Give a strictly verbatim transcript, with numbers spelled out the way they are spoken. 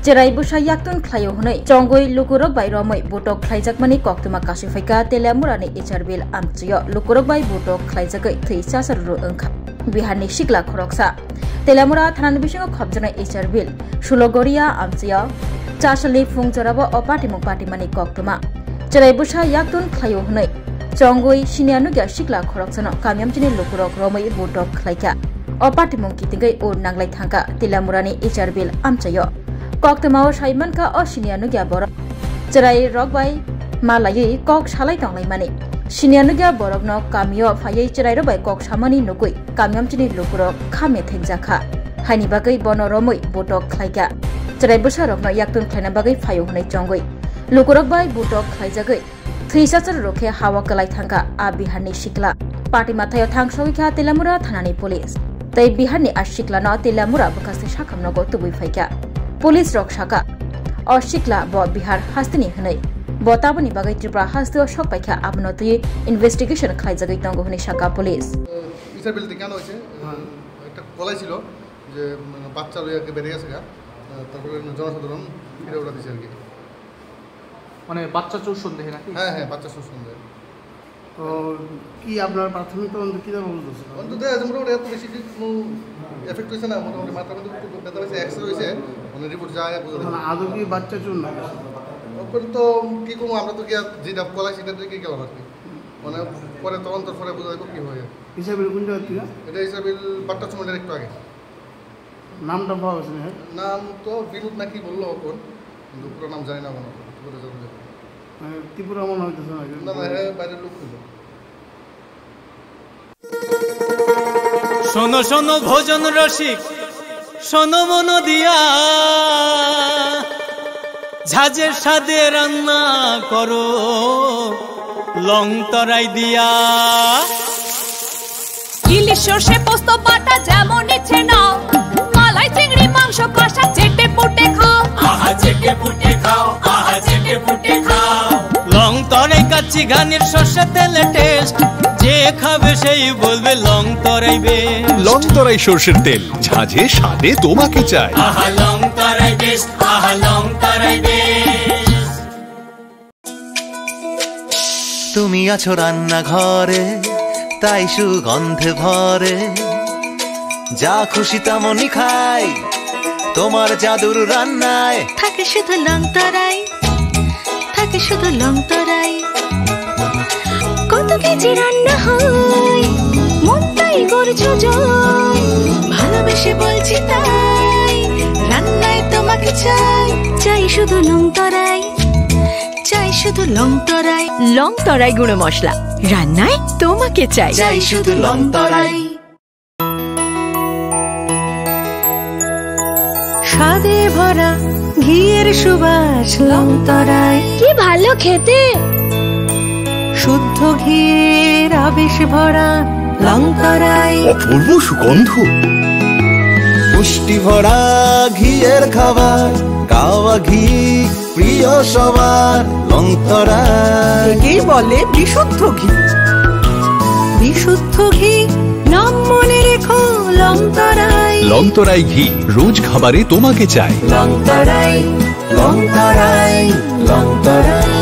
Chwrai bwsa yaktun khlaio hwnwi chongwi lukurok bai romwi butok khlaijakmani koktwma kasui phaikha Teliamurani H R Bill amchwio lukurok bai butok khlaijagwi thwi chasaruru wngkha Biharni sikla khoroksa. Teliamura thanani bisingo khopjaknai H R Bill Sulogoria amchwio chasalni phung jorao o patimung patimani koktwma. Chwrai bwsa yaktun khlaio hwnwi chongwi siniya nukya sikla khoroksano kami amchini lukurok romwi butok khlaikha. O patimung kitingwi ur nanglai thangkha Teliamurani H R Bill amchaio. Koktwmao sai mankha o siniya nukya borok chwrai rok bai malaiwi kok salai tonglaimani. Siniya nukya borokno kamio phaiwi chwrairok bai kok samani nukwi kami amchini lukurok kha methengjakha. Haini bagwi bono romwi butok khlaikha. Chwrai bwsarokno yaktun khlaina bagwi phaio hwnwi chongwi lukurok bai butok khlaijagwi thwi chachar rok khe hawa kwlai thangkha a Biharni sikla. Party mathaio thang sogwi kha Teliamura thanani police. Tei Biharni a siklano Teliamura bwkhasti sakham nogo tubui phaikha. Police rok sakha, o sikla bo Bihar hasteni hwnwi. Bo taboni bagwi Tripura hasteo sok paikha, abono twi investigation khlaijagwi tongo hwnwi sakha police. H R Bill de কেন হয়েছে? হ্যাঁ। একটা কলাই ছিল যে, মানে, বাচ্চা লইয়া কে বেরিয়ে গেছে গা, আহ, তারপরে জনসাধারণ ফিরে ওটা দিছে আর কি। মানে বাচ্চা চোর সন্দেহে নাকি? হ্যাঁ, হ্যাঁ, বাচ্চা চোর সন্দেহে। তো কি আপনার প্রাথমিক তদন্ত কিভাবে বুঝতেছে? অন্তত আজ মোটামুটি এত বেশি কি কোনো এফেক্ট হয়েছে না, মোটামুটি মাথার মধ্যে একটু ব্যথা হয়েছে, এক্সরে হয়েছে, মানে রিপোর্ট যায় বোঝা যাবে। মানে আদৌ কি বাচ্চা চোর নাকি? ওপরে তো কি করবো, আমরা তো গিয়া যেটা কলাই সেটা দিয়ে গেলাম আর কি। মানে পরে তদন্ত করে বোঝা যাবে কি হয়। হিসাবে কোন জায়গা থেকে? এটা হিসাবে বাট্টা চুমনের একটু আগে। নামটা পাওয়া গেছে না? নাম তো বিনোদ নাকি বললো এখন, কিন্তু পুরো নাম জানি না মনে হয়, পুরো জানা যাবে। মানে ত্রিপুরা মনে হইতেছে না, কিন্তু না, না, হ্যাঁ, বাইরের লোক ছিল। শোনো শোনো ভোজন রসিক, শোনো মন দিয়া, ঝাঁঝের স্বাদে রান্না করো লং তরাই দিয়া। ইলিশ সর্ষে পোস্ত বাটা যেমন ইচ্ছে নাও, মালাই চিংড়ি মাংস কষা চেটে পুটে খাও। আহা চেটে পুটে খাও, আহা চেটে পুটে খাও। লং তরাই কাচ্চি ঘানির সর্ষে তেলে টেস্ট, যে খাবে সেই বলবে লং তরাই বেস্ট। লং তরাই সর্ষের তেল, ঝাঁঝে স্বাদে তোমাকে চাই। আহা লং তরাই বেস্ট, আহা লং তরাই বেস্ট। তুমি আছো রান্নাঘরে, তাই সুগন্ধে ভরে। যা খুশি তেমনই খাই, তোমার জাদুর রান্নায়। থাকে শুধু লং তরাই, থাকে শুধু লং তরাই। কত কেজি রান্না হয়, মনটাই করছো জয়। ভালোবেসে বলছি তাই, রান্নায় তোমাকে চাই। চাই শুধু লং তরাই, চাই শুধু লং তরাই। লং তরাই গুঁড়ো মশলা, রান্নায় তোমাকে চাই। চাই শুধু লং তরাই। স্বাদে ভরা ঘিয়ের সুবাস লং তরাই। কি ভালো খেতে। শুদ্ধ ঘিয়ের আবেশ ভরা লং তরাই। অপূর্ব সুগন্ধ। পুষ্টি ভরা ঘিয়ের খাবার, কাওয়া ঘি প্রিয় সবার লং তরাই। একেই বলে বিশুদ্ধ ঘি। বিশুদ্ধ ঘি, নাম মনে রেখো লং তরাই। লং তরাই ঘি, রোজ খাবারে তোমাকে চাই। লং তরাই, লং তরাই, লং তরাই।